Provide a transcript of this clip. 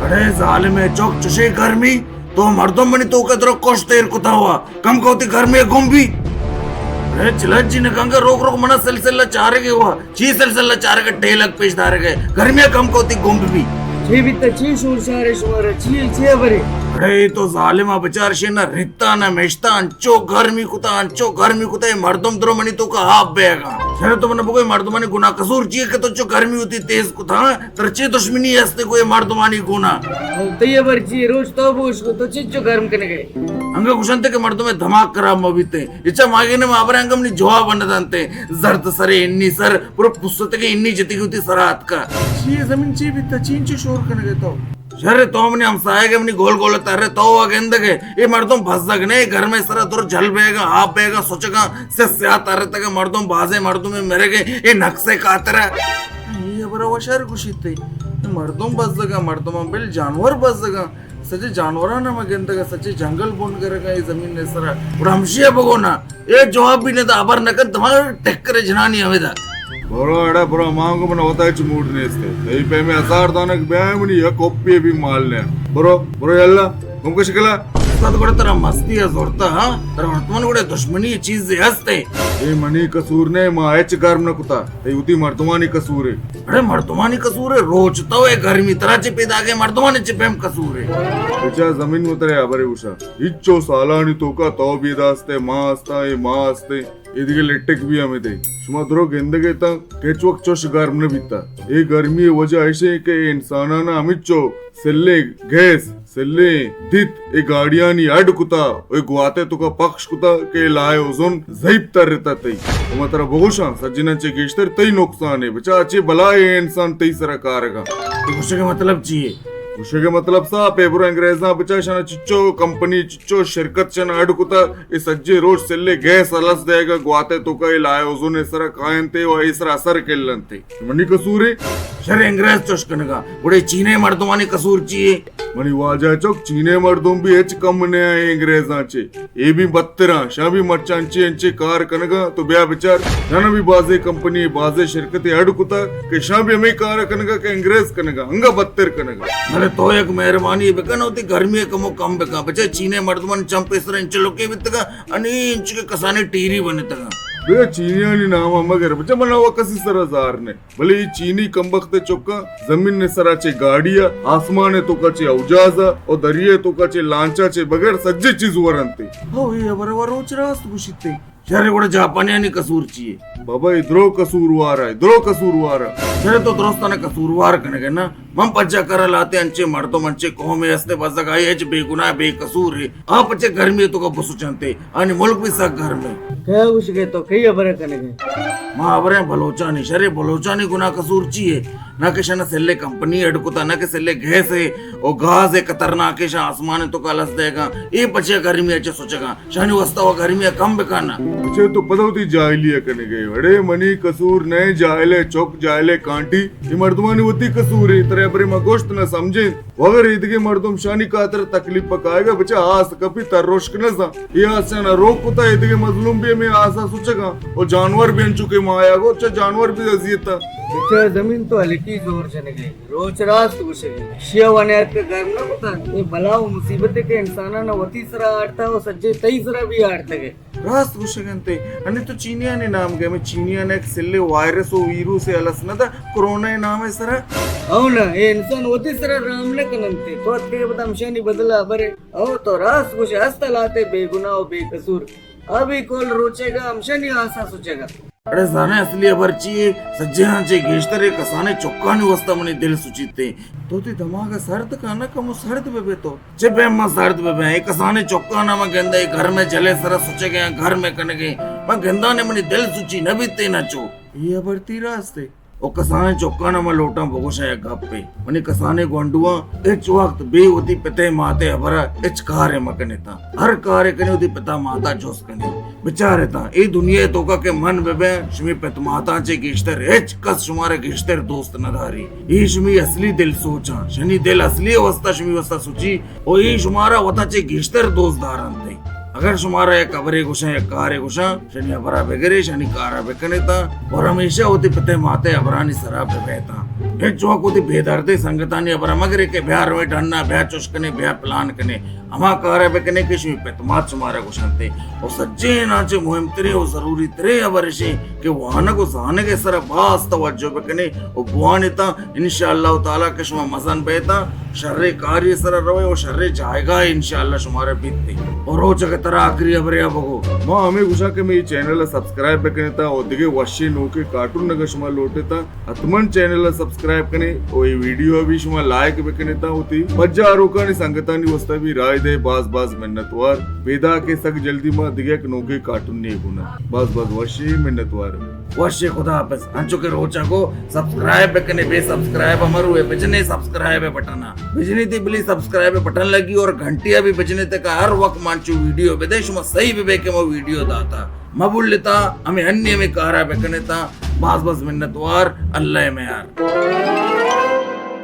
اڑے ظالم ءِ چک، چشیں گرمی، تو مردم منی توکا درو کش تیر کتا ہوا، کم کو وتی گرمی گم بی۔ اڑے چلجی نہ کنگا، روک روک منا سلسلہ چارگے ہوا۔ چی سلسلہ چارگ ءَ ٹیلگ پیش دارگ ءَ؟ گرمی ءَ کم کو وتی گم بی۔ چی بیتا؟ چی شور شار ءَ شمارا؟ چی، چی خبرے؟ اڑے تو ظالم ءَ بچار، شے نہ ریتا نہ مشتا، انچو گرمی کتا، انچو گرمی کتا، اے مردم درو منی توکا آپ بیگا۔ شر تو من بگو، اے مردمانی گناہ قصور چی ئے کہ تو چو گرمی وتی تیز کتا؟ ترا چی دشمنی ہستے گو اے مردمانی گونا؟ تئی خبر چی؟ روچ تو بوش کو، تو چنچو گرم کنگے؟ انگا گوشنتے کہ مردم دماغ خراب مہ بیتے۔ اچا ماگینے ما برے انگا منی جواب نہ دنتے۔ زرد سرے انی سر، پورا پستگیں انی جتگی وتی سرا اتکا۔ چی زمین چی بیتا؟ چی انچو شور کنگے تو؟ شر تو منی ہمسایگ ئے، منی گول گول تر ئے، تو وا گندگ ئے۔ اے مردم بزگ نہ، گرمے سرا در جھل بیگا، آپ بیگا، سچگا، سے سیاہ تر تک مردم، بازیں مردم مرگے، اے نقصے خاطر۔ اے خبر وا شر گوشیتے۔ مردم بزگا، مردم بل جانور بزگا۔ سجے جانوراں ہم گندگ ءَ، سجے جنگل بن گرگ ءَ اے زمین ءِ سرا۔ گڑا ہمشی ءَ بگو نا، اے جواب بھی نہ دا، ہبر نہ کن، دماغ ٹکر جنانی ہمیں دا۔ برو اڑا برو، مانگو من وتا ہچ موڈ نیست۔ تئی پہ میں ہزار دانک بیائے منی یک کپی بھی مال نے۔ برو، برو یلا، گم کو شکلا۔ استاد گڑا ترا مستی ءَ زورتا، ہاں؟ ترا ورتمان گڑا دشمنی چیز ہستے۔ اے منی قصور نے، ما ہچ گرم نہ کتا۔ تئی وتی مردمانی قصور ہے۔ اڑے مردمانی قصور ہے، روچ تو اے گرمی ترا چے پیدا گئے، مردمانی چے پیم قصور ہے۔ بچا زمین و ترے ہبرے گوشا۔ ہچو سالانی توکا تو بھی داستے، ما ہستا، اے ما ہستے، اے دیگه لٹک بھی ہمیں دے۔ شما درو گندگے تا کہ ہچ وقت چوش گرم نہ بیتا۔ اے گرمی وجہ ایشے کہ اے انسانانا ہمچو سلے گیس، سلے دیت، اے گاڑیانی اڈ کتا، اے گواتے توکا پخش کتا کہ اے لائے اوزون ضعیف تر رتا تئی۔ و ما ترا بگوشاں، سجناں چے گیشتر تئی نقصان ہے۔ بچا چے بلائے انسان تئی سرا کارگا۔ تو گوشگ مطلب چی ہے؟ گوشگ مطلب صاف ہے، برو انگریزاں بچا، شنا چچو کمپنی، چچو شرکت شنا اڈ کتا، اے سجے روچ سلے گیس الس دے گا، گواتے توکا اے لائے اوزون سرا کائنتے و اے سرا اثر کلنتے۔ منی قصور ہے؟ شر انگریز چوش کنگا، گڑے چینے مردمانی قصور چی ہے؟ منی واجہ چک، چینے مردم بھی ہچ کم نہ ہیں انگریزاں چے، اے بھی بدتراں، شاں بھی مرچاں انچے انچے کار کنگا۔ تو بیا بچار، شانا بھی بازے کمپنی، بازے شرکت اڈ کتا کہ شاں بھی ہمیں کار کنگا کہ انگریز کنگا، انگا بدتر کنگا۔ بلے تو یک مہربانی بکن، وتی گرمی کمو کم بکن، بچے چینے مردمان چم پیسر انچ لوکے بیتگا، انی انچ کے کسانی ٹیری بنتگا۔ بیا چینیانی نام مگر، بچے منا و کسی سرا زار نے۔ بلے اے چینی کمبخت ءِ چکاں زمین ءِ سرا چہ گاڑی ءَ، آسمان ءِ توکا چہ اوجاز ءَ، او دریا ءِ توکا چہ لانچ ءَ چہ بغیر سجے چیز ورنت۔ ہو، اے ہبر ءَ روچ راست گوشیت۔ شر، گڑا جاپانیانی قصور چی ئے؟ بابا، اے درو قصوروار ءَ، اے درو قصوروار ءَ۔ شر، تو درستاں قصوروار کنگ ءَ نا۔ من پجا کر ءَ لاتے انچیں مردم، انچیں قومے ہستے بزگ، آئی ہچ بے گناہ بے قصور ئے۔ آ پچے گرمی ءِ توکا بسوچنتے، آنی ملک بھی سک گرم ہے۔ کیا گوشگے تو، کئی ہبر ءَ کنگے؟ ما ہبر ءَ بلوچانی، شرے بلوچانی گناہ قصور چی ہے؟ نہ کہ شنا سلے کمپنی اڈ کتا، نہ کہ سلے گیس ہے او گاز ہے خطرناک ہے، شاں آسمان ءِ توکا الس دے گا۔ اے پچے گرمی ءَ چہ سوچگا، شانی واسطہ و گرمی ءَ کم بکانا۔ اچھا تو پدا وتی جاہلی ءَ کنگے۔ اڑے منی قصور نئے، جاہل ءِ چک، جاہل ءِ کانٹی، اے مردمانی وتی قصور ہے، ترے ہبرے ما گوشت نہ سمجھیں۔ وگر ایدگہ مردم شانی خاطر تکلیف پہ کائیگا، بچہ آس کپی تروشک نہ زان۔ اے آس چانا روک کتا، ایدگہ مظلوم بھی ہمیں آسا سچگا۔ او جانور بھی انچو کہ مایا گو، چہ جانور بھی اذیت۔ بچہ زمین تو ہلکی زور جنگے۔ روچ راست گوشگے۔ شیا ونے اتک گرم نہ کتا۔ اے بلا و مصیبت کہ انسانانا وتی سرا آڑتا و سجے تئی سرا بھی آڑتگے۔ راست گوشگ انت۔ انی تو چینیانی نام گئے، ہمے چینیان یک سلے وائرس و ویروس الس نہ دا کرونا نام ءِ سرا۔ او نا، اے انسان وتی سرا رام نہ کننتے۔ تو اتکے پدا ہمشانی بدلا برے۔ او تو راست گوشے، ہست لاتے بے گناہ و بے قصور۔ ابھی کول روچے گا ہمشانی آسا سوچے گا۔ اڑے زانے اصلی خبر چی ہے؟ سجہاں چے گیشتر اے کسانے چکانی واسطہ منی دل سوچیتے۔ تو تی دماغ سرد کا نہ کمو سرد بے بے تو۔ چہ پیم من سرد بہ بیں؟ اے کسانیں چکاں نا من گنداں، اے گرمیں جلے سرا سچگے آں، گرمیں کنگے۔ من گنداں نے منی دل سچی نہ بیت اے نچو۔ اے ہبر تی راست اے۔ او کسانیں چکاں نا من لوٹاں بگوشاں یک گپے۔ منی کسانیں گونڈواں ہچ وقت بے وتی پتے ماتے ہبرا ہچ کارے مکنتاں۔ ہر کارے کنے وتی پتا ماتا جست کنے۔ بچارتاں، اے دنیا ءِ توکا کہ من بہ بیں، شمی پت ماتاں چہ گیشتر ہچ کس شمارا گیشتر دوست نہ داری۔ اے شمی اصلی دل سوچاں، شنی دل اصلی واسطہ شمی واسطہ سوچی، او اے شمارا وتا چہ گیشتر دوست دارنت۔ اگر شمارا یک ہبرے گوشاں، یک کارے گوشاں، شنی ہبرا بگرے، شنی کارا بکنیتاں، اور ہمیشہ وتی پتے ماتے ہبرانی سرا ببیتاں۔ ہچ وقت وتی بے دردیں سنگتانی ہبرا مگرے کہ بیا روئے ڈنا، بیا چش کنے، بیا پلان کنے۔ ہما کارا بکنے کہ شمی پت مات شمارا گوشنتے۔ و سجیناں چہ مہمتریں و ضروری تریں ہبر اشیں کہ وانگ و زانگ ء سرا باز توجہ بکنے و بوانتاں۔ انشاءاللہ تعالی کہ شما مزن بیتاں، شریں کاری سرا روئے و شریں جایگاہ انشاءاللہ شمارا بیت۔ و روچ اگہ ترا آخری ہبرے آ بگو۔ ما ہمے گوشاں کہ مئے چینل ء سبسکرائب بکنتاں و دگہ وشیں نوکیں کارٹون اگہ شما لوٹتاں، حتماً چینل ء سبسکرائب کنے و اے ویڈیو ء بھی شما لائک بکنے تا وتی پجاروکانی سنگتانی واسطہ بھی رائے دے۔ باز باز منتوار۔ پیدا کے سک جلدی ما دگہ یک نوکے کارٹون نے گونا۔ باز باز وشی منتوار۔ وشی خدا حافظ۔ انچو کہ روچا کو سبسکرائب بکنے، بے سبسکرائب امر ہوئے، بجنے سبسکرائب بٹنا۔ بجنی تی بلی سبسکرائب بٹن لگی اور گھنٹی بھی بجنے تک ہر وقت مانچو ویڈیو بدے، شما صحیح بے کہ ما ویڈیو داتا۔ مبلتا، ہمیں ہنی ہمیں کارا بکنتا۔ باز باز منتوار، اللہ ء میار۔